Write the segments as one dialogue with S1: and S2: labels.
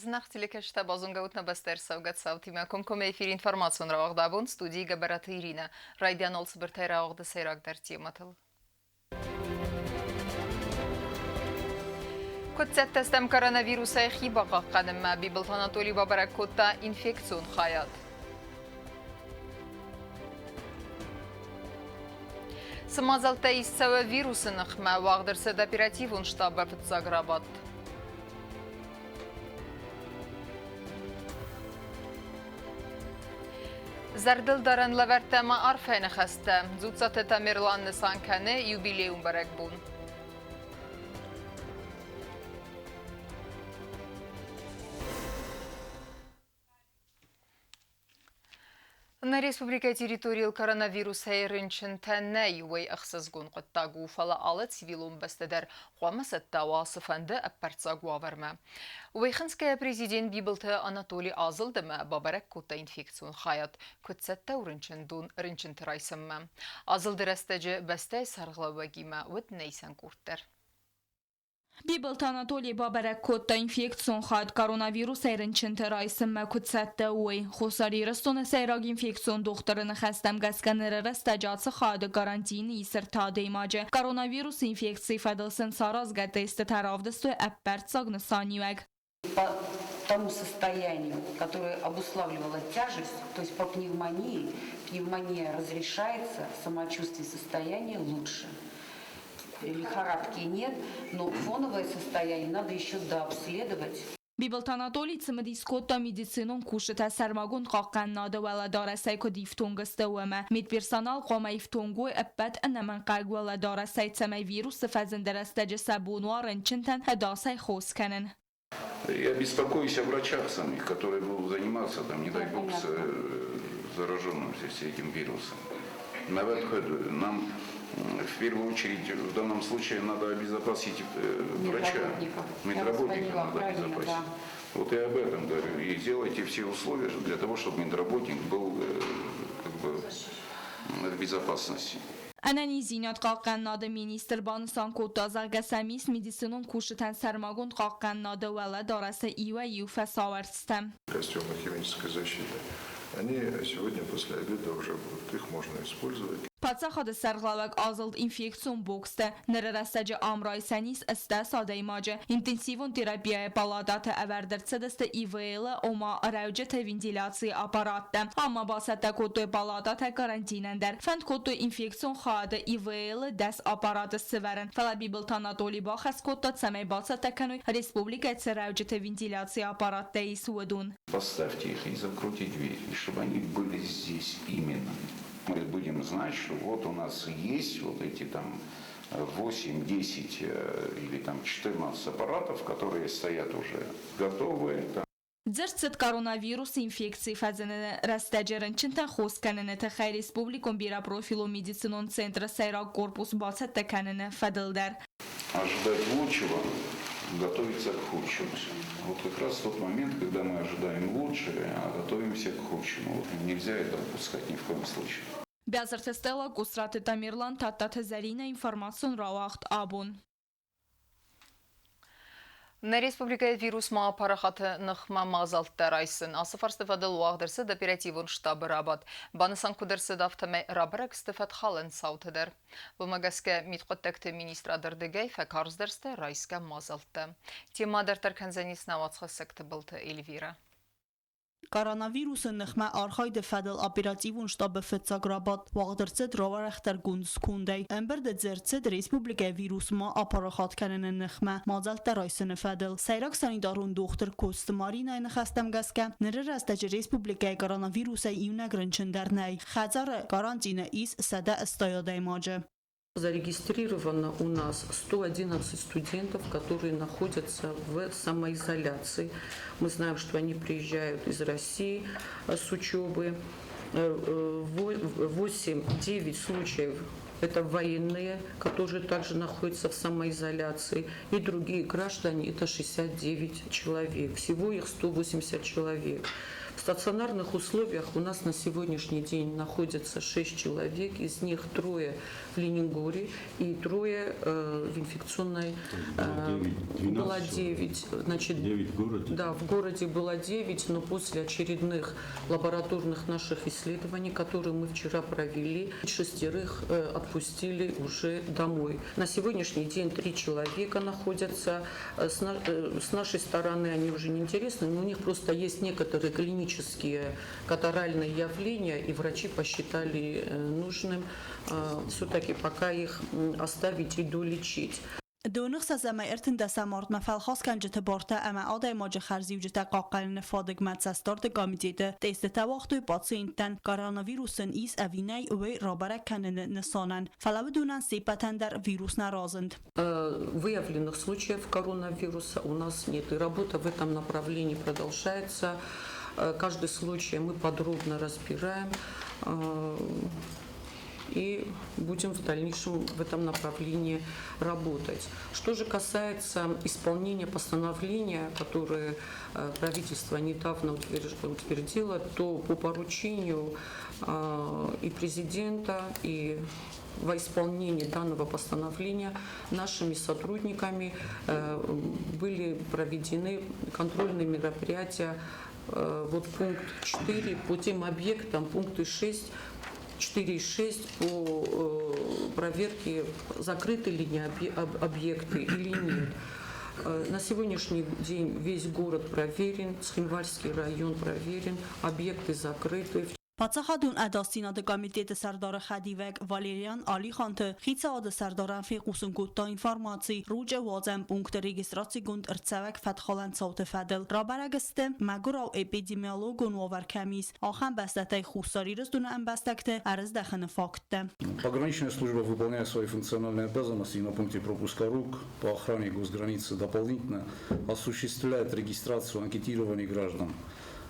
S1: Зынаргъ телекӕсджытӕ, базонгӕ ут нӕ бӕстӕ ӕрцӕугӕ цаутимӕ. Комкоммӕ эфир информацион рауагъд абон студийы Гӕбӕраты Иринӕ. Райдиан алцыбыртӕй рауагъды сӕйрагдӕр темӕтыл. Куыд цӕттӕ стӕм коронавирусӕй хи бахъахъхъӕнынмӕ, Бибылты Анатолий бабӕрӕг кодта инфекцион хайад. Цы мадзӕлттӕ ист цӕуы вирусы ныхмӕ, уагъд ӕрцыд оперативон штабы фыццаг рабадт. Зӕрдылдарӕн лӕвӕрттӕ ӕмӕ арфӕйы ныхӕстӕ Дзуццаты Тамерлан нысан кӕны юбилейон бӕрӕгбон. Нӕ республикӕйы территорийыл коронавирусӕй рынчынтӕ нӕй, уый ӕхсызгон хъуыддаг у, фӕлӕ алы цивилон бӕстӕ дӕр хъуамӕ цӕттӕ уа цыфӕнды ӕппӕрццаг уавӕрмӕ. Уый хынцгӕйӕ президент Бибылты Анатоли азылд ӕмӕ бабӕрӕг кодта инфекцион хайад, куыд цӕттӕ у рынчындон рынчынты райсынмӕ. Азылды рӕстӕджы бӕстӕйы сӕргълӕууӕгимӕ уыд нӕ къорд дӕр.
S2: Бибылты Анатолий бабӕрӕг кодта инфекцион хатт коронавирусӕй рынчынты райсынмӕ куыд цӕттӕ, уый. Хуссар Ирыстоны сӕйраг инфекцион дохтыры ныхӕстӕм гӕсгӕ ныры рӕстӕджы ацы хады карантины ис ӕртӕ адӕймаджы. Коронавирусы инфекцийы фӕдыл сын саразгӕ тестытӕ равдыстой ӕппӕрццаг нысаниуӕг.
S3: По тому состоянию, которое обуславливало тяжесть, то есть по пневмонии, пневмония разрешается, самочувствие состояние лучше. Лихорадки нет, но фоновое состояние надо еще дообследовать.
S2: Бибылты Анатолий цымыдис кодта медицинон кусджытӕ сӕрмагонд хъахъхъӕнынады уӕлӕдарӕсӕй куыд ифтонг сты, уымӕ. Медперсонал хъуамӕ ифтонг уой ӕппӕт ӕнӕмӕнгхъӕугӕ уӕлӕдарӕсӕй, цӕмӕй вирусы фӕзынды рӕстӕджы сӕ бон уа рынчынтӕн ӕдасӕй хос кӕнын.
S4: Я беспокоюсь о врачах самих, которые будут заниматься, там, не дай бог, с зараженным здесь этим вирусом. Нам в первую очередь в данном случае надо обезопасить врача, медработника надо обезопасить. Да. Вот я об этом говорю. И сделайте все условия для того, чтобы медработник был как бы в безопасности.
S2: Ӕнӕниздзинад хъахъхъӕнынады министр банысан кодта, зӕгъгӕ сӕм ис медицинон кусджытӕн сӕрмагонд хъахъхъӕнынады уӕлӕдарӕсы иуӕй-иу фӕсауӕрцтӕ.
S5: Костюмы химической защиты. Они сегодня после обеда уже будут, их можно использовать.
S2: Паддзахады сӕргълӕууӕг азылд инфекцион боксты. Ныры рӕстӕджы ам райсӕн ис 80 адӕймаджы. Интенсивон терапияйы палатӕты ӕвӕрд ӕрцыдысты ИВЛ-ы, ома рӕуджыты вентиляцийы аппараттӕ. Ам ма бацӕттӕ кодтой палатӕтӕ карантинӕн дӕр. Фӕнд кодтой инфекцион хайады ИВЛ-ы 10 аппараты сӕвӕрын. Фӕлӕ Бибылты Анатолий бахӕс кодта, цӕмӕй бацӕттӕ кӕной республикӕйы цы рӕуджыты вентиляцийы аппараттӕ ис, уыдон.
S4: Поставьте их и закройте дверь, и чтобы они были здесь именно. Мы будем знать, что вот у нас есть вот эти там 8, 10 или там 14 аппаратов, которые стоят уже готовые. Там.
S2: Дзырд цыд коронавирусы инфекцийы фӕзыныны рӕстӕджы рынчынтӕн хос кӕныны тыххӕй республикон бирӕпрофилон медицинон центры сӕйраг корпус бацӕттӕ кӕныны фӕдыл дӕр.
S4: Ожидать лучшего, готовиться к худшему. Вот как раз тот момент, когда мы ожидаем лучшего, а готовимся к худшему. Вот нельзя это упускать ни в коем случае.
S2: Бязырты Стелла, Къусраты Тамерлан, Тадтаты Зӕринӕ, информацион рауагъд «Абон».
S1: Нӕ республикӕйы вирус ма апарахаты ныхмӕ мадзӕлттӕ райсын. Ацы фарсты фӕдыл уагъд ӕрцыд оперативон штабы рабадт. Банысан куыд ӕрцыд, афтӕмӕй рабӕрӕг сты фӕткхалӕн цаутӕ дӕр. Уымӕ гӕсгӕ мидхъуыддӕгты министрады рдыгӕй фӕкарздӕр сты райсгӕ мадзӕлттӕ. Темӕ дарддӕр кӕндзӕнис нӕ уацхӕссӕг Тыбылты Эльвирӕ.
S6: Коронавирусы ныхмӕ архайды фӕдыл оперативон штабы фыццаг рабадт уагъд ӕрцыд рауӕрӕхдӕргонд скондӕй. Ӕмбырды дзырд цыд республикӕйы вирус ма апарахат кӕныны ныхмӕ мадзӕлттӕ райсыны фӕдыл. Сӕйраг санитарон дохтыр Коцты Маринайы ныхӕстӕм гӕсгӕ, ныры рӕстӕджы республикӕйы коронавирусӕй иунӕг рынчын дӕр нӕй. Хӕдзары карантины ис 180 адӕймаджы.
S7: Зарегистрировано у нас 111 студентов, которые находятся в самоизоляции. Мы знаем, что они приезжают из России с учебы. 8-9 случаев это военные, которые также находятся в самоизоляции, и другие граждане, это 69 человек. Всего их 180 человек. В стационарных условиях у нас на сегодняшний день находятся 6 человек, из них трое в Ленингоре и трое в инфекционной.
S8: Было
S7: 9, 9. Значит,
S8: 9 в городе?
S7: Да, в городе было 9, но после очередных лабораторных наших исследований, которые мы вчера провели, шестерых отпустили уже домой. На сегодняшний день 3 человека находятся. С нашей стороны они уже не интересны, но у них просто есть некоторые клинические катаральные явления, и врачи посчитали нужным все-таки пока их оставить и долечить.
S6: 20 ӕмӕ 13 мартмӕ фӕлхасгӕнджыты бартӕ ӕмӕ адӕймаджы хӕрзиуджытӕ хъахъхъӕныны фадыгмӕ цӕстдарды комитеты тестытӕ уагътой пациенттӕн, коронавирус сын ис ӕви нӕй, уый рабӕрӕг кӕныны нысанӕн. Фӕлӕ уыдонӕн се ппӕтӕн дӕр вирус нӕ разынд.
S7: Выявленных случаев коронавируса у нас нет. И работа в этом направлении продолжается. Каждый случай мы подробно разбираем и будем в дальнейшем в этом направлении работать. Что же касается исполнения постановления, которое правительство недавно утвердило, то по поручению и президента, и во исполнении данного постановления нашими сотрудниками были проведены контрольные мероприятия. Вот пункт 4 по тем объектам, пункты 6, 4,6 по проверке, закрыты ли не объекты или нет. На сегодняшний день весь город проверен, Цхинвальский район проверен, объекты закрыты.
S6: Паддзахадон ӕдасдзинады комитеты сӕрдары хӕдивӕг Валериан Алиханты хицауады сӕрдарӕн фехъусын кодта информаци Ручъы уадзӕн пункты регистрацигонд ӕрцӕуӕг фӕткхалӕн цауты фӕдыл. Рабӕрӕг сты, мӕгуырау эпидемиологон уавӕр кӕм ис, ахӕм бӕстӕтӕй Хуссар Ирыстоны ӕмбӕстӕгты ӕрыздӕхыны факттӕ.
S9: Пограничная служба выполняет свои функциональные обязанности на пункте пропуска РУК по охране госграницы дополнительно осуществляет регистрацию, анкетирование граждан.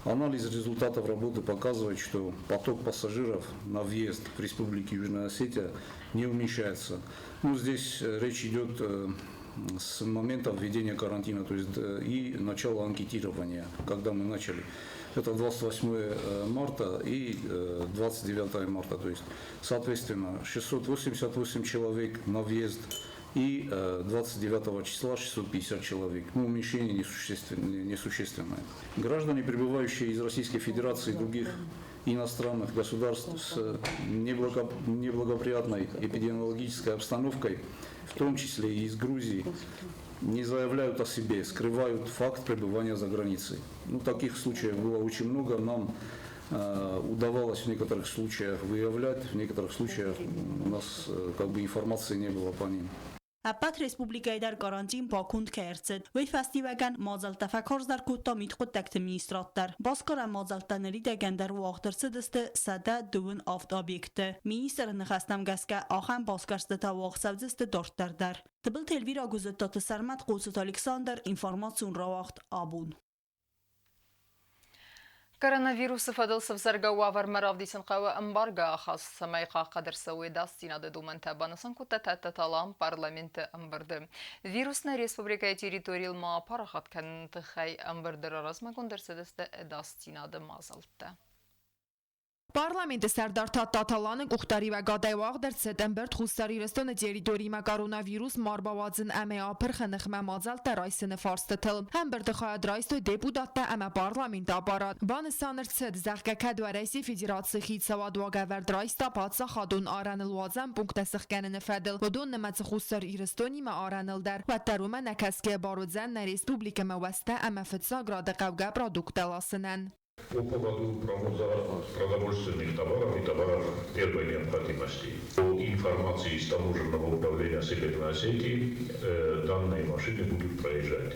S9: Анализ результатов работы показывает, что поток пассажиров на въезд в Республику Южная Осетия не уменьшается. Ну, здесь речь идет с момента введения карантина, то есть и начала анкетирования, когда мы начали. Это 28 марта и 29 марта, то есть, соответственно, 688 человек на въезд и 29 числа 650 человек. Ну, уменьшение несущественное. Граждане, прибывающие из Российской Федерации и других иностранных государств с неблагоприятной эпидемиологической обстановкой, в том числе и из Грузии, не заявляют о себе, скрывают факт пребывания за границей. Ну, таких случаев было очень много. Нам удавалось в некоторых случаях выявлять, в некоторых случаях у нас как бы информации не было по ним.
S6: Ӕппӕт республикӕйы дӕр карантин баконд кӕй ӕрцыд, уый фӕстиуӕгӕн мадзӕлттӕ фӕкарздӕр кодта мидхъуыддӕгты министрад дӕр. Басгарӕн мадзӕлттӕ ныридӕгӕн дӕр уагъд ӕрцыдысты 127 объекты. Министры ныхӕстӕм гӕсгӕ, ахӕм басгӕрстытӕ уагъд цӕудзысты дарддӕр дӕр. Тыбылты Эльвира, Гуызыдтаты Сӕрмӕт, Хъоцыты Александр, информацион рауагъд «Абон».
S1: Коронавирусы фӕдыл сӕвзӕргӕ уавӕрмӕ равдисын хъӕуы ӕмбаргӕ ахаст, цӕмӕй хъахъхъӕд ӕрцӕуой ӕдасдзинады домӕнтӕ, банысан кодта Тадтаты Алан парламенты ӕмбырды. Вирус нӕ республикӕйы территорийыл ма апарахат кӕныны тыххӕй ӕмбырды размӕгонд ӕрцыдысты ӕдасдзинады мадзӕлттӕ.
S10: Парламенты сӕрдар Тадтаты Аланы къухдариуӕгадӕй уагъд ӕрцыд ӕмбырд Хуссар Ирыстоны территоримӕ коронавирус ма рбауадзын ӕмӕ апырхы ныхмӕ мадзӕлттӕ райсыны фарстытыл. Ӕмбырды хайад райстой депутаттӕ ӕмӕ парламенты аппарат. Банысан ӕрцыд, зӕгъгӕ, кӕд Уӕрӕсейы Федерацийы хицауад уагӕвӕрд райста паддзахадон арӕныл уадзӕн пункттӕ сыхгӕныны фӕдыл, уыдон нымӕцы Хуссар Ирыстонимӕ арӕныл дӕр, уӕддӕр уымӕ нӕкӕсгӕ бар уыдзӕн нӕ республикӕмӕ уӕзтӕ ӕмӕ фыццаг рады хъӕугӕ продукттӕ ласынӕн.
S11: По поводу провоза продовольственных товаров и товаров первой необходимости. По информации из таможенного управления Северной Осетии, данные машины будут проезжать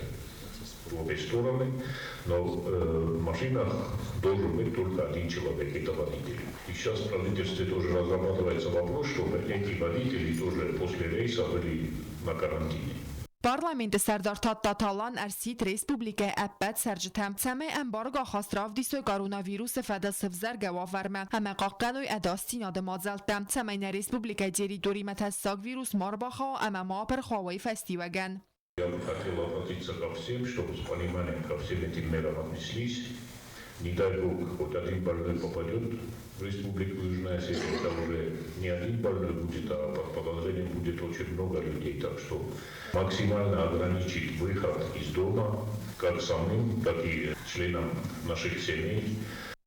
S11: в обе стороны, но в машинах должен быть только один человек, это водитель. И сейчас в правительстве тоже разрабатывается вопрос, чтобы эти водители тоже после рейса были на карантине.
S10: Парламенты сӕрдар Тадтаты Алан ӕрсидт республикӕйы ӕппӕт цӕрджытӕм, цӕмӕй ӕмбаргӕ ахаст равдисой коронавирусы фӕдыл сӕвзӕргӕ уавӕрмӕ ӕмӕ хъахъхъӕной ӕдасдзинады мадзӕлттӕ, цӕмӕй нӕ республикӕйы территоримӕ тӕссаг вирус ма рбахауа ӕмӕ ма апырх уа уый фӕстиуӕгӕн.
S11: Я бы хотел обратиться ко всем, чтобы с пониманием ко всем этим мерам отнеслись. Не дай бог, хоть один больной попадет в Республику Южная Осетия, это уже не один больной будет, а под подозрением будет очень много людей. Так что максимально ограничить выход из дома, как самим, так и членам наших семей.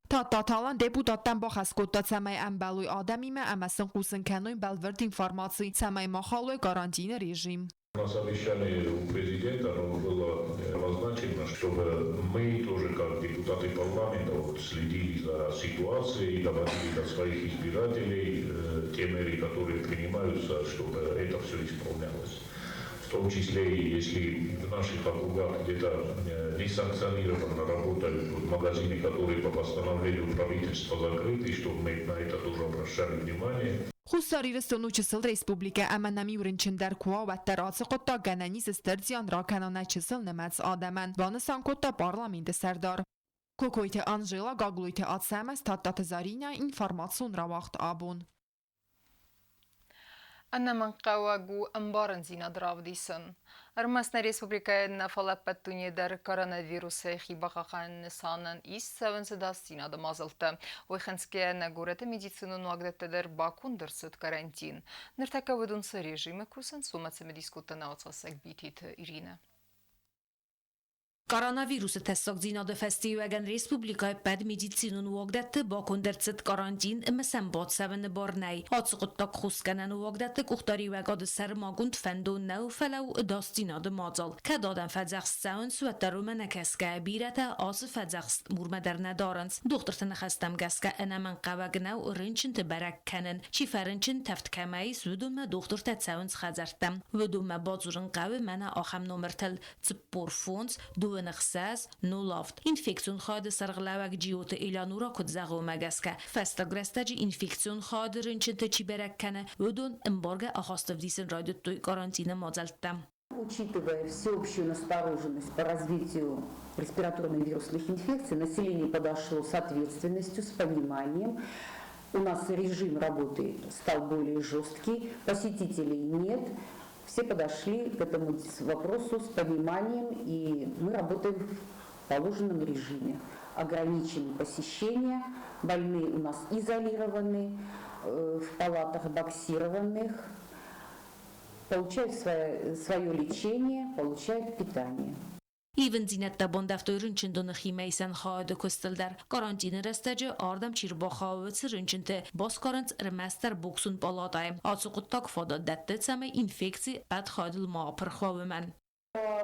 S10: Тадтаты Алан депутаттӕн бахӕс кодта, цӕмӕй ӕмбӕлой адӕмимӕ ӕмӕ сын хъусын кӕной бӕлвырд информаци, цӕмӕй ма халой карантины режим.
S11: На совещании у президента оно было обозначено, чтобы мы тоже, как депутаты парламента, вот, следили за ситуацией, доводили до своих избирателей те меры, которые принимаются, чтобы это все исполнялось. В том числе и если в наших округах где-то несанкционированно работают магазины, которые по постановлению правительства закрыты, чтобы мы на это тоже обращали внимание.
S10: Хуссар Ирыстон у чысыл республикӕ ӕмӕ нӕм иу рынчын дӕр куы уа, уӕддӕр ацы хъуыддаг гӕнӕн ис стыр зиан ракӕна нӕ чысыл нымӕц адӕмӕн, банысан кодта парламенты сӕрдар. Кокойты Анжела, Гаглойты Ацӕмӕз, Тадтаты Заринӕ, информацион рауагъд абон.
S1: Ӕнӕмӕнгхъӕуӕг у ӕмбарындзинад равдисын. Ӕрмӕст нӕ республикӕйы нӕ, фӕлӕ ӕппӕт дуне дӕр коронавирусӕй хи бахъахъхъӕныны нысанӕн ист цӕуынц ӕдасдзинады мадзӕлттӕ. Уый хынцгӕйӕ нӕ горӕты медицинон уагдӕтты дӕр баконд ӕрцыд карантин. Ныртӕккӕ уыдон цы режимы кусынц, уымӕ цымыдис кодта науцалцӕг Битеты Иринӕ.
S8: Коронавирусы тӕссагдзинады фӕстиуӕгӕн республикӕйы ӕппӕт медицинон уагдӕтты баконд ӕрцыд карантин ӕмӕ сӕм бацӕуыны бар нӕй. Ацы хъуыддаг хосгӕнӕн уагдӕтты къухдариуӕгады сӕрмагонд фӕндон нӕу, фӕлӕ у ӕдасдзинады мадзал. Кӕд адӕм фӕдзӕхст цӕуынц, уӕддӕр уымӕ нӕ кӕсгӕ, бирӕтӕ ацы фӕдзӕхст мурмӕ дӕр нӕ дарынц. Дохтырты ныхӕстӕм гӕсгӕ ӕнӕмӕнгхъӕуӕг нӕу рынчынты бӕрӕг кӕнын. Чи фӕрынчын, тӕвд кӕмӕ ис, уыдонмӕ дохтыртӕ цӕуынц хӕдзӕрттӕм. Уыдонмӕ бадзурын хъӕуы мӕнӕ ахӕм номыртыл: 45, 26, 08. Инфекцион хайады сӕргълӕууӕг Джиоты Элеонора куыд зӕгъы, уымӕ гӕсгӕ, фӕстаг рӕстӕджы инфекцион хайады рынчынты чи бӕрӕг кӕны, уыдон ӕмбаргӕ ахаст ӕвдисын райдыдтой карантины мадзӕлттӕм.
S3: Учитывая всеобщую настороженность по развитию респираторно-вирусных инфекций, население подошло с ответственностью, с пониманием. У нас режим работы стал более жесткий, посетителей нет. Все подошли к этому вопросу с пониманием, и мы работаем в положенном режиме. Ограничены посещения, больные у нас изолированы, в палатах боксированных, получают свое лечение, получают питание.
S8: Ивындзинӕдтӕ бандӕвтой рынчындоны химӕисӕн хайады куыстыл дӕр. Карантины рӕстӕджы ардӕм чи рбахауы, уыцы рынчынты басгарынц ӕрмӕстдӕр боксон палатӕйы. Ацы хъуыддаг фадат дӕтты, цӕмӕй инфекци ӕппӕт хайадыл ма апырх уа, уымӕн.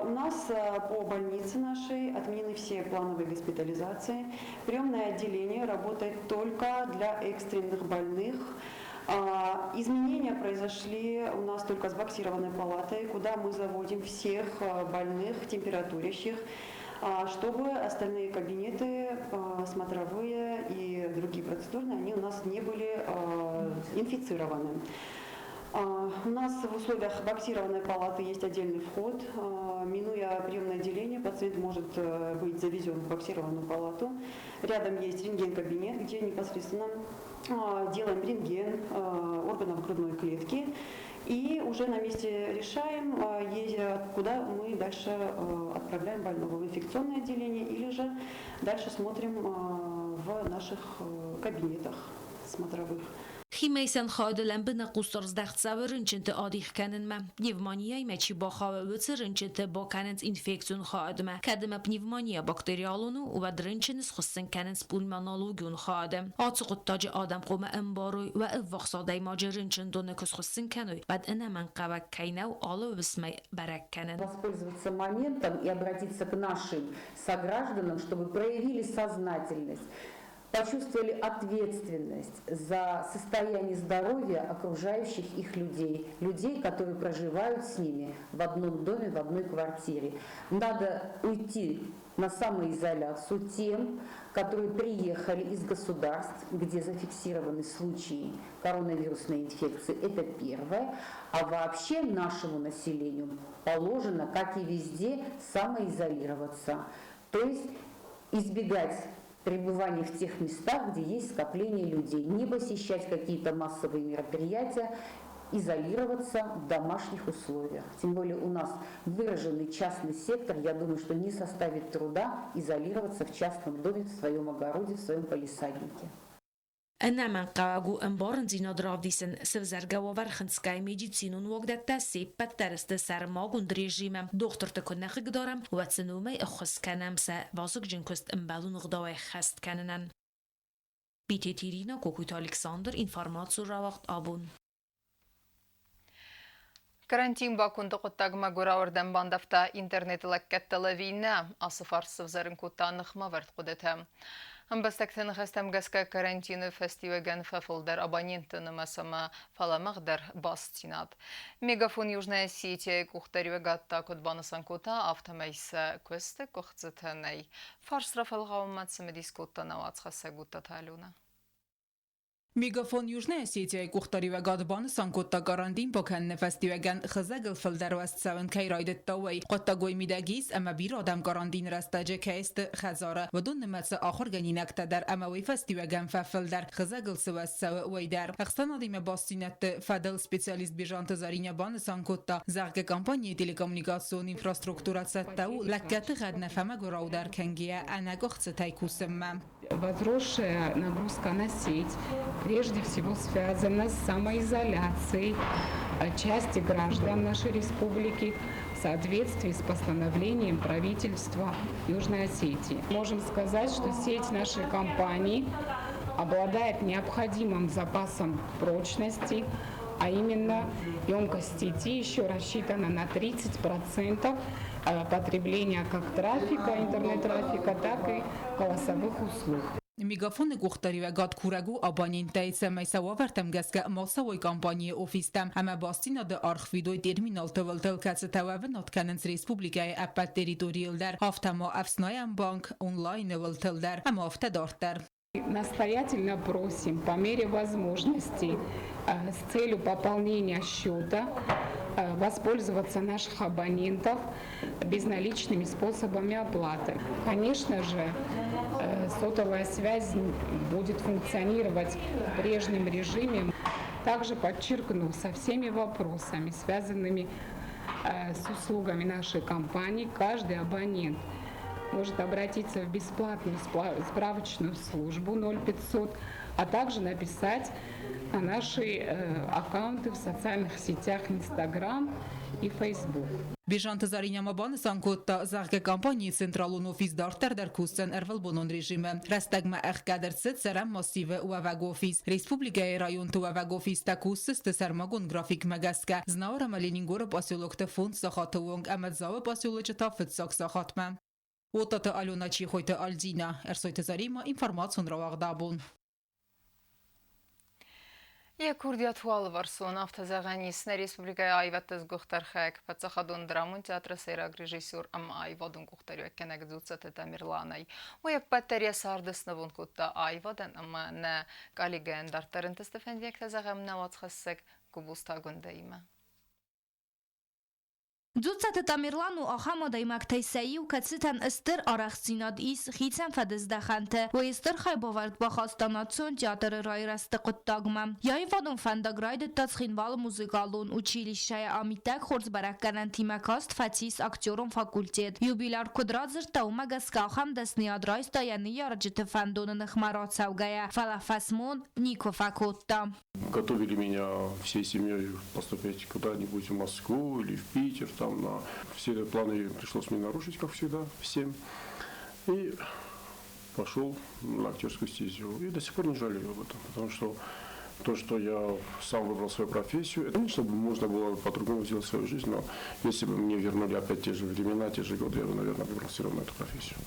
S12: У нас по больнице нашей отменены все плановые госпитализации. Приемное отделение работает только для экстренных больных. Изменения произошли у нас только с боксированной палатой, куда мы заводим всех больных, температурящих, чтобы остальные кабинеты, смотровые и другие процедурные, они у нас не были инфицированы. У нас в условиях боксированной палаты есть отдельный вход. Минуя приемное отделение, пациент может быть завезен в боксированную палату. Рядом есть рентген-кабинет, где непосредственно делаем рентген органов грудной клетки. И уже на месте решаем, куда мы дальше отправляем больного, в инфекционное отделение или же дальше смотрим в наших кабинетах смотровых.
S8: Химӕисӕн хайады лӕмбынӕг хъусдард здӕхт цӕуы рынчынты адих кӕнынмӕ. Пневмонияимӕ чи бахауы, уыцы рынчынты бакӕнынц инфекцион хайадмӕ. Кӕд ӕмӕ пневмония бактериалон у, уӕд рынчыны схуыссын кӕнынц пульмонологион хайады. Ацы хъуыддаджы адӕм хъуамӕ ӕмбарой, уӕ ӕввахс адӕймаджы рынчындоны куы схуыссын кӕной, уӕд ӕнӕмӕнгхъӕуӕг кӕй нӕу алы уысмӕй бӕрӕг кӕнын.
S3: Воспользоваться моментом и обратиться к нашим согражданам, чтобы проявили сознательность, почувствовали ответственность за состояние здоровья окружающих их людей, людей, которые проживают с ними в одном доме, в одной квартире. Надо уйти на самоизоляцию тем, которые приехали из государств, где зафиксированы случаи коронавирусной инфекции. Это первое. А вообще нашему населению положено, как и везде, самоизолироваться. То есть избегать пребывания в тех местах, где есть скопление людей, не посещать какие-то массовые мероприятия. Изолироваться в домашних условиях. Тем более у нас выраженный частный сектор, я думаю, что не составит труда изолироваться в частном доме, в своем огороде, в своем палисаднике.
S8: Ӕнӕмӕнгхъӕуӕг у ӕмбарындзинад равдисын, сӕвзӕргӕ уавӕр хынцгӕйӕ медицинон уагдӕттӕ се ппӕт дӕр сты сӕрмагонд режимы. Дохтырты куы нӕ хъыгдарӕм, уӕд сын уымӕй ӕххуыс кӕнӕм сӕ вазыгджын куыст ӕмбӕлон ӕгъдауӕй ӕххӕст кӕнынӕн. Битеты Ирина, Кокойты Александр, информацион рауагъд абон.
S1: Карантин баконды хъуыддаг мӕгуырауӕрдӕм бандӕвта интернеты лӕггӕдтӕ ӕви нӕ, ацы фарст сӕвзӕрын кодта ныхмӕвӕрд хъуыдытӕ. Ӕмбӕстӕгты ныхӕстӕм гӕсгӕ карантины фӕстиуӕгӕн фӕфылдӕр абонентты нымӕц ӕмӕ фӕлӕмӕгъдӕр бастдзинад. Мегафон Южная Осетия-йы къухдариуӕгад та куыд банысан кодта, афтӕмӕй сӕ куысты къуыхцытӕ нӕй. Фарст рафӕлгъауынмӕ цымыдис кодта нӕ уацхӕссӕг Гуттаты Алена.
S13: Мегафон Южная Осетия-йы къухдариуӕгад банысан кодта карантин бакӕныны фӕстиуӕгӕн хызӕгыл фылдӕр уӕз цӕуын кӕй райдыдта, уый. Хъуыддагой мидӕг ис ӕмӕ бирӕ адӕм карантины рӕстӕджы кӕй сты хӕдзары, уыдон нымӕцы ахуыргӕнинӕгтӕ дӕр ӕмӕ уый фӕстиуӕгӕн фӕфылдӕр, хызӕгыл цы уӕз цӕуы, уый дӕр. Ӕхсӕнадимӕ бастдзинӕдты фӕдыл специалист Бежанты Заринӕ банысан кодта, зӕгъгӕ, компанийы телекоммуникацион инфраструктурӕ цӕттӕ у лӕггӕдты гъӕд нӕ фӕмӕгуыраудӕр кӕнгӕйӕ ӕнӕкъуыхцытӕй кусынмӕ.
S14: Возросшая нагрузка на сеть прежде всего связана с самоизоляцией части граждан нашей республики в соответствии с постановлением правительства Южной Осетии. Можем сказать, что сеть нашей компании обладает необходимым запасом прочности, а именно емкость сети еще рассчитана на 30% потребления как трафика, интернет-трафика, так и голосовых услуг.
S13: Мегафоны къухдариуӕгад курӕг у абоненттӕй, цӕмӕй сӕ уавӕртӕм гӕсгӕ ма цӕуой компанийы офистӕм ӕмӕ бастдзинады аргъ фидой терминалты уылтыл, кӕцытӕ уӕвынад кӕнынц республикӕйы ӕппӕт территорийыл дӕр, афтӕ ма ӕфснайӕн банк онлайны уылтыл дӕр ӕмӕ афтӕ дарддӕр.
S14: Настоятельно просим по мере возможностей с целью пополнения счета воспользоваться наших абонентов безналичными способами оплаты. Конечно же, сотовая связь будет функционировать в прежнем режиме. Также подчеркну, со всеми вопросами, связанными с услугами нашей компании, каждый абонент может обратиться в бесплатную справочную службу 0500, а также написать на наши аккаунты в социальных сетях Instagram и Facebook.
S13: Бежанты Заринӕ ма банысан кодта, зӕгъгӕ, компанийы централон офис дарддӕр дӕр кусдзӕн ӕрвылбонон режимы. Рӕстӕгмӕ ӕхгӕд ӕрцыд цӕрӕн массивы уӕвӕг офис. Республикӕйы районты уӕвӕг офистӕ кусдзысты сӕрмагонд графикмӕ гӕсгӕ Знауыр ӕмӕ Ленингоры поселокты фондз сахаты онг ӕмӕ Дзауы поселочы та фыццаг сахатмӕ. Оттаты Алена Чехойты Альдина, Ӕрсойты Заремӕ, информацион рауагъд абон.
S1: Йӕ курдиат у алыварсон, афтӕ зӕгъӕн ис нӕ республикӕйы аивӕдты сгуыхт архайӕг, паддзахадон драмон театры сӕйраг режиссер ӕмӕ аивадон къухдариуӕггӕнӕг Дзуццаты Тамерланӕй. Уый ӕппӕт дӕр йӕ царды снывонд кодта аивадӕн ӕмӕ нӕ коллегӕйӕн дарддӕр ӕнтысты фӕндиӕгтӕ зӕгъӕм нӕ уацхӕссӕг Гуыбузты Агуындӕимӕ.
S2: Дзуццаты Тамерлан у ахӕм адӕймӕгтӕй сӕ иу, кӕцытӕн стыр арӕхстдзинад ис хицӕн фӕдыздӕхӕнты. Уый стыр хайбавӕрд бахаста национ театры райрӕзты хъуыддагмӕ. Йӕ аивадон фӕндаг райдыдта Цхинвалы музыкалон училищӕйы ам иттӕг хорз бӕрӕггӕнӕнтимӕ каст фӕцис актерон факультет. Юбиляр куыд радзырдта, уымӕ гӕсгӕ ахӕм дӕсныйад райста йӕ ныййарджыты фӕндоны ныхмӕ рацӕугӕйӕ, фӕлӕ фӕсмон никуы фӕкодта.
S15: Готовили меня всей семьей поступить куда-нибудь в Москву или в Питер. Там на все планы пришлось мне нарушить, как всегда, всем. И пошел на актерскую стезю. И до сих пор не жалею об этом, потому что то, что я сам выбрал свою профессию, это не чтобы можно было по-другому сделать свою жизнь, но если бы мне вернули опять те же времена, те же годы, я бы, наверное, выбрал все равно эту профессию.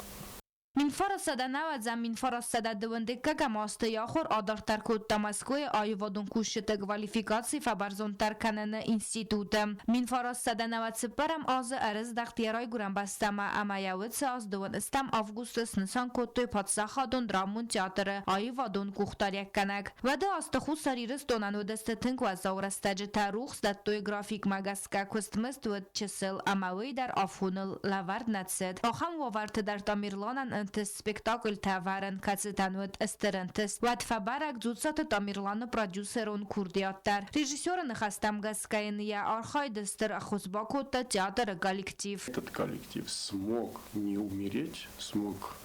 S2: 1990 1992 азты йӕ ахуыр адарддӕр кодта Мӕскуыйы аивадон кусджыты квалификаци фӕбӕрзонддӕр кӕныны институты. 1994 азы ӕрыздӕхт йӕ райгуырӕн бӕстӕмӕ ӕмӕ йӕ уыцы аз дыууынӕстӕм августы снысан кодтой паддзахадон драмон театры аивадон къухдариуӕггӕнӕг. Уӕды азты Хуссар Ирыстонӕн уыдысты тынг уӕззау рӕстӕджытӕ, рухс дӕттой графикмӕ гӕсгӕ куыстмызд уыд чысыл ӕмӕ уый дӕр афоныл лӕвӕрд нӕ цыд. Ахӕм уавӕрты дӕр Тамерланӕн ӕнтыст спектакльтӕ ӕвӕрын, кӕцытӕн уыд стыр ӕнтыст. Уӕд фӕбӕрӕг Дзуццаты Тамерланы продюсерон курдиат дӕр. Режиссеры ныхӕстӕм гӕсгӕ йын йӕ архайды стыр ӕххуыс бакодта театры коллектив.
S15: Этот коллектив смог не умереть, смог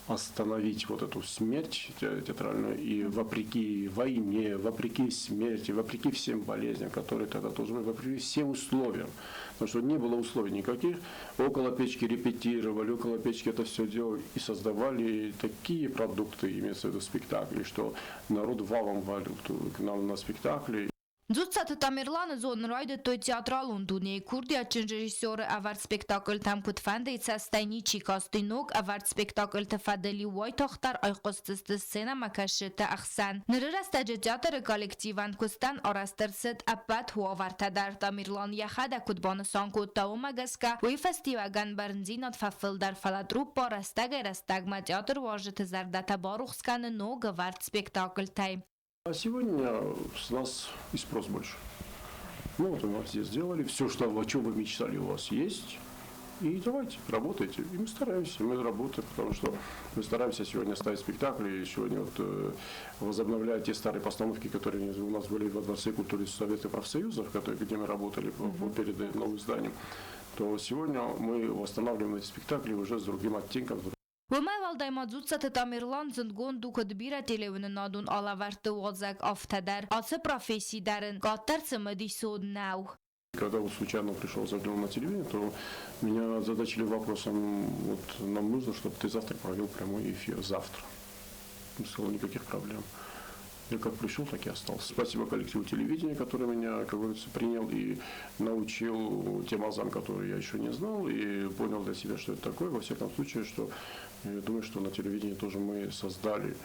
S15: остановить вот эту смерть театральную и вопреки войне, вопреки смерти, вопреки всем болезням, которые тогда тоже были, вопреки всем условиям. Потому что не было условий никаких. Около печки репетировали, около печки это все делали и создавали такие продукты, имеется в виду спектакли, что народ валом валил к нам на спектакли.
S2: Дзуццаты Тамерланы зонын райдыдтой театралон дунейы курдиатджын режиссеры ӕвӕрд спектакльтӕм куыдфӕндыйы цӕстӕй ничи касти. Ног ӕвӕрд спектакльты фӕдыл-иу уайтагъддӕр айхъуыстысты сценӕмӕкӕсджыты ӕхсӕн. Ныры рӕстӕджы театры коллективӕн куыстӕн арӕзт ӕрцыд ӕппӕт уавӕртӕ дӕр. Тамерлан йӕхӕдӕг куыд банысан кодта, уымӕ гӕсгӕ уый фӕстиуӕгӕн бӕрндзинад фӕфылдӕр, фӕлӕ труппа рӕстӕгӕй-рӕстӕгмӕ театруарзджыты зӕрдӕтӕ барухс кӕны ног ӕвӕрд спектакльтӕй.
S15: А сегодня с нас и спрос больше. Ну вот мы все сделали, все, что, о чем вы мечтали, у вас есть. И давайте, работайте. И мы стараемся, мы работаем, потому что мы стараемся сегодня ставить спектакли, и сегодня вот, возобновлять те старые постановки, которые у нас были во Дворце культуры Совета профсоюзов, которые, где мы работали перед новым зданием, то сегодня мы восстанавливаем эти спектакли уже с другим оттенком.
S2: Уымӕй уӕлдай ма Дзуццаты Тамерлан зындгонд у куыд бирӕ телеуынынадон алӕвӕрдты уадзӕг, афтӕ дӕр. Ацы професси дӕр ын къаддӕр цымыдисон нӕу.
S15: Когда вот случайно пришел, заглянул на телевидение, то меня озадачили вопросом, вот нам нужно, чтобы ты завтра провел прямой эфир, завтра. Я сказал, никаких проблем. Я как пришел, так и остался. Спасибо коллективу телевидения, который меня, как говорится, принял и научил тем азам, которые я еще не знал, и понял для себя, что это такое. Во всяком случае, что я думаю, что на телевидении тоже мы создали,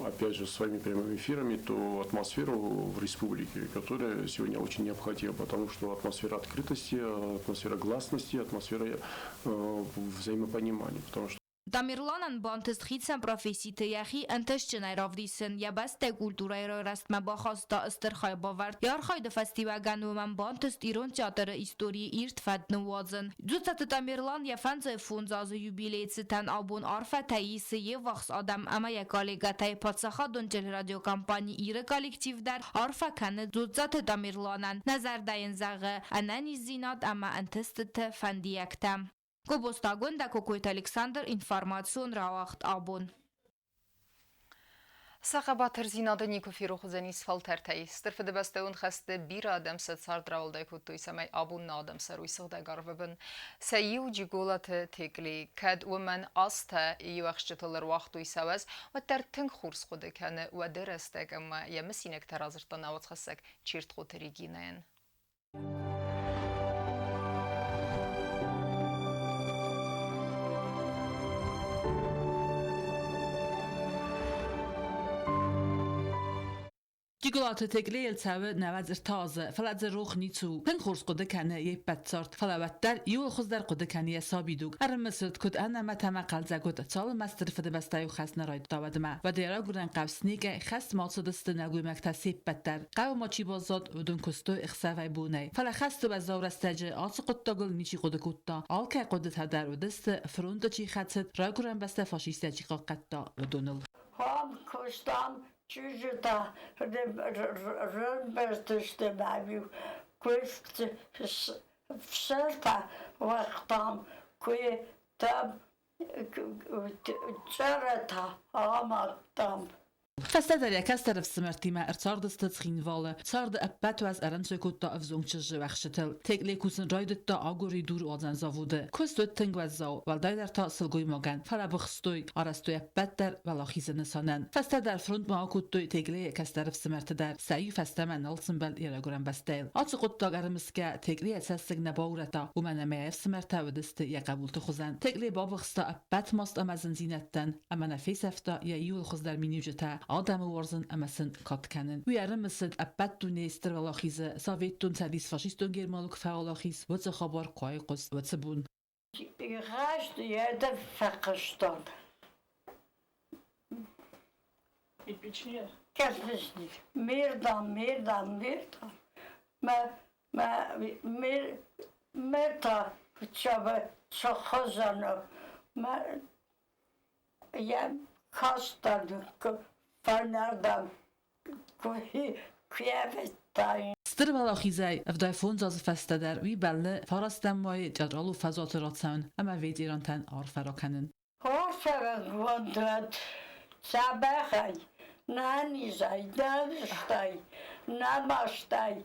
S15: опять же, своими прямыми эфирами ту атмосферу в республике, которая сегодня очень необходима, потому что атмосфера открытости, атмосфера гласности, атмосфера взаимопонимания. Потому что
S2: Тамерланӕн бантыст хицӕн професситы йӕхи ӕнтыстджынӕй равдисын, йӕ бӕстӕйы культурӕйы райрӕзтмӕ бахаста стыр хайбавӕрд. Йӕ архайды фӕстиуӕгӕн уымӕн бантыст ирон театры историйы ирд фӕд ныууадзын. Дзуццаты Тамерлан йӕ 55 азы юбилейы цытӕн абон арфӕтӕ исы йе ввахс адӕм ӕмӕ йӕ коллегӕтӕй. Паддзахадон телерадиокомпани Иры коллектив дӕр арфӕ кӕны Дзуццаты Тамерланӕн. Нӕ зӕрдӕ йын зӕгъы ӕнӕниздзинад ӕмӕ ӕнтыстыты фӕндиӕгтӕ. Гобозтагондӕ Кокойты Александр информацион рауагъд абон.
S1: Сӕ хъӕбатырдзинады никуы ферох уыдзӕнис фӕлтӕртӕй. Стыр Фыдыбӕстӕйон хӕсты бирӕ адӕм сӕ цард рауӕлдай кодтой, цӕмӕй абон нӕ адӕм цӕрой сыгъдӕг арвы бын. Сӕ иу Джиголаты Текъли, кӕд уымӕн азтӕ иу ӕхсджытыл ӕруагътой сӕ уӕз, уӕддӕр тынг хорз хъуыды кӕны уӕды рӕстӕг ӕмӕ йӕ мысинӕгтӕ радзырдта науӕдзхӕссӕг Чертхъоты Регинӕйӕн.
S13: Джиголаты Теклейыл цӕуы 93 азы, фӕлӕ дзы рох ницы у. Тынг хорз хъуыды кӕны йе ппӕт цард, фӕлӕ уӕддӕр иуыл хуыздӕр хъуыды кӕны йӕ сабидуг. Ӕрымысыд, куыд ӕнӕмӕт ӕмӕ хъӕлдзӕг уыд, цалынмӕ Стыр Фыдыбӕстӕйы хӕст нӕ райдыдта, уӕдмӕ. Уӕд йӕ райгуырӕн хъӕу Снегӕй хӕст ма цыдысты нӕлгоймӕгтӕ се ппӕт дӕр. Хъӕуы ма чи баззад, уыдон куыстой ӕхсӕвӕй-бонӕй. Фӕлӕ хӕсты уӕззау рӕстӕджы ацы хъуыддагыл ничи хъуыды кодта. Алкӕй хъуыдытӕ дӕр уыдысты, фронты чи хӕцыд, райгуырӕн бӕстӕ фашисттӕй чи хъахъхъӕдта, уыдоныл.
S16: Ам куыстам чызджытӕ рымбырдысты мӕм-иу куыст фсӕртӕ уагътам, куы там цӕрӕтӕ амадтам.
S13: Фӕстӕдӕр йӕ кӕстӕр ӕфсымӕртимӕ ӕрцардысты Цхинвалы. Царды ӕппӕт уӕз ӕрӕнцой кодта ӕвзонг чызджы уӕхсчытыл. Текъле кусын райдыдта агуыридуруадзӕн заводы. Куыст уыд тынг уӕззау, уӕлдайдӕр та сылгоймагӕн, фӕлӕ быхстой, арӕзтой ӕппӕт дӕр уӕлахизы нысанӕн. Фӕстӕдӕр фронтмӕ акодтой Текълейы кӕстӕр ӕфсымӕрты дӕр, сӕ иу фӕстӕмӕ нал сымбӕлд йӕ райгуырӕн бӕстӕйыл. Ацы хъуыддаг ӕрымысгӕ, Текълейӕ цӕссыг нӕ баурӕдта, уымӕн ӕмӕ йӕ ӕфсымӕртӕ уыдысты йӕ хъӕбулты хуызӕн. Текъле бабыхста ӕппӕт маст ӕмӕ зындзинӕдтӕн, ӕмӕ нӕ фесӕфта йӕ иууыл хуыздӕр миниуджытӕ, адӕмы уарзын ӕмӕ сын кад кӕнын. Уый ӕрымысыд ӕппӕт дунейы Стыр Уӕлахизы, Советтон Цӕдис фашистон Германы куы фӕуӕлахиз, уыцы хабар куы айхъуыст, уыцы бон.
S16: Игъаст йӕдӕ фӕхъуыстон. Кӕсыс, мердам, мердам, мердам. Мӕ, мӕ, мер, мер та чабы чохозано. Мӕ Йӕм кастӕн фӕйнӕрдӕм куы ӕвӕрдтаин.
S17: Стыр Уӕлахизӕй 75 азы фӕстӕ дӕр уый бӕллы фарастӕм майы Джаджалу фӕзуаты рацӕуын ӕмӕ ветерантӕн арфӕ ракӕнын.
S16: Хорзӕгонд уӕд дзӕбӕхӕй, нӕнизӕй, нӕнызтӕй, нӕ мастӕй.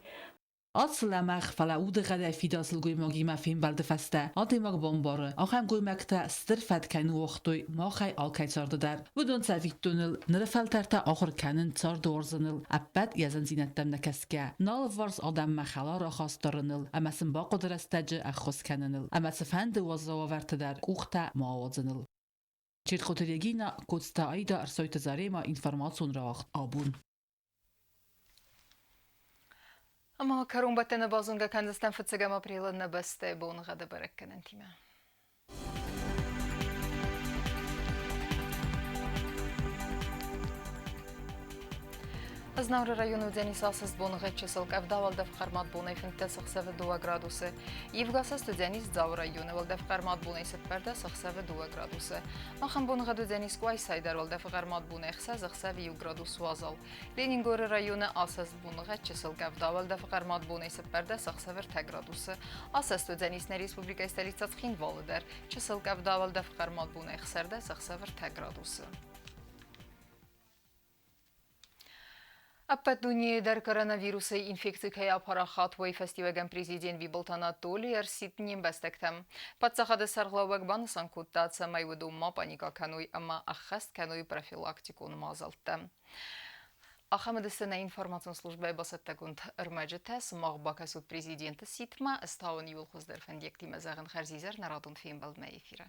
S17: Ацы лӕмӕгъ, фӕлӕ удыгъӕдӕй фидар сылгоймагимӕ фембӕлды фӕстӕ адӕймаг бамбары, ахӕм гоймӕгтӕ стыр фӕд кӕй ныууагътой махӕй алкӕй царды дӕр. Уыдон цӕвиттоныл ныры фӕлтӕртӕ ахуыр кӕнын царды уарзыныл, ӕппӕт йӕ зындзинӕдтӕм нӕ кӕсгӕ, нал ӕвварс адӕммӕ хӕлар ахаст дарыныл ӕмӕ сын бахъуыды рӕстӕджы ӕххуыс кӕныныл ӕмӕ цыфӕнды уӕззау уавӕрты дӕр къухтӕ ма ауадзыныл. Чертхъоты Регина, Коцты Аида, Ӕрсойты Зарема, информацион рауагъд абон.
S1: Ӕмӕ кӕронбӕттӕны базонгӕ кӕндзыстӕм фыццӕгӕм апрелы нӕ бӕстӕйы боныгъӕды бӕрӕггӕнӕнтимӕ. Знауыры районы уыдзӕнис асыст боныгъӕд чысыл къӕвда уӕлдӕф хъӕрмад бонӕй 15 ӕхсӕвы 2 градусы. Ивгӕ сыст уыдзӕнис Дзауы районы уӕлдӕф хъӕрмад бонӕй 14 ӕхсӕвы 2 градусы. Ахӕм боныгъӕд уыдзӕнис Къуайсайы дӕр уӕлдӕфы хъӕрмад бонӕй 6 ӕхсӕвы 1 градус уазал. Ленингоры районы асӕст боныгъӕд чысыл къӕвда уӕлдӕфы хъӕрмад бонӕй 14 ӕхсӕвы 3 градусы. Асӕст уыдзӕнис нӕ республикӕйы столицӕ Цхинвалы дӕр. Чысыл къӕвда уӕлдӕфы хъӕрмад бонӕй 16 ӕхсӕвы 3 градусы. Ӕппӕт дунейы дӕр коронавирусӕй инфекци кӕй апарахат, уый фӕстиуӕгӕн президент Бибылты Анатоли ӕрсидт не мбӕстӕгтӕм. Паддзахады сӕргълӕууӕг банысан кодта, цӕмӕй уыдон ма паникӕ кӕной ӕмӕ ӕххӕст кӕной профилактикон мадзӕлттӕ. Ахӕм уыдысты нӕ информацион службӕйы бацӕттӕгонд ӕрмӕджытӕ. Сымах бакӕсут президенты сидтмӕ, ӕз та уын иууыл хуыздӕр фӕндиӕгтимӕ зӕгъын хӕрзизӕр нӕ радон фембӕлдмӕ эфиры.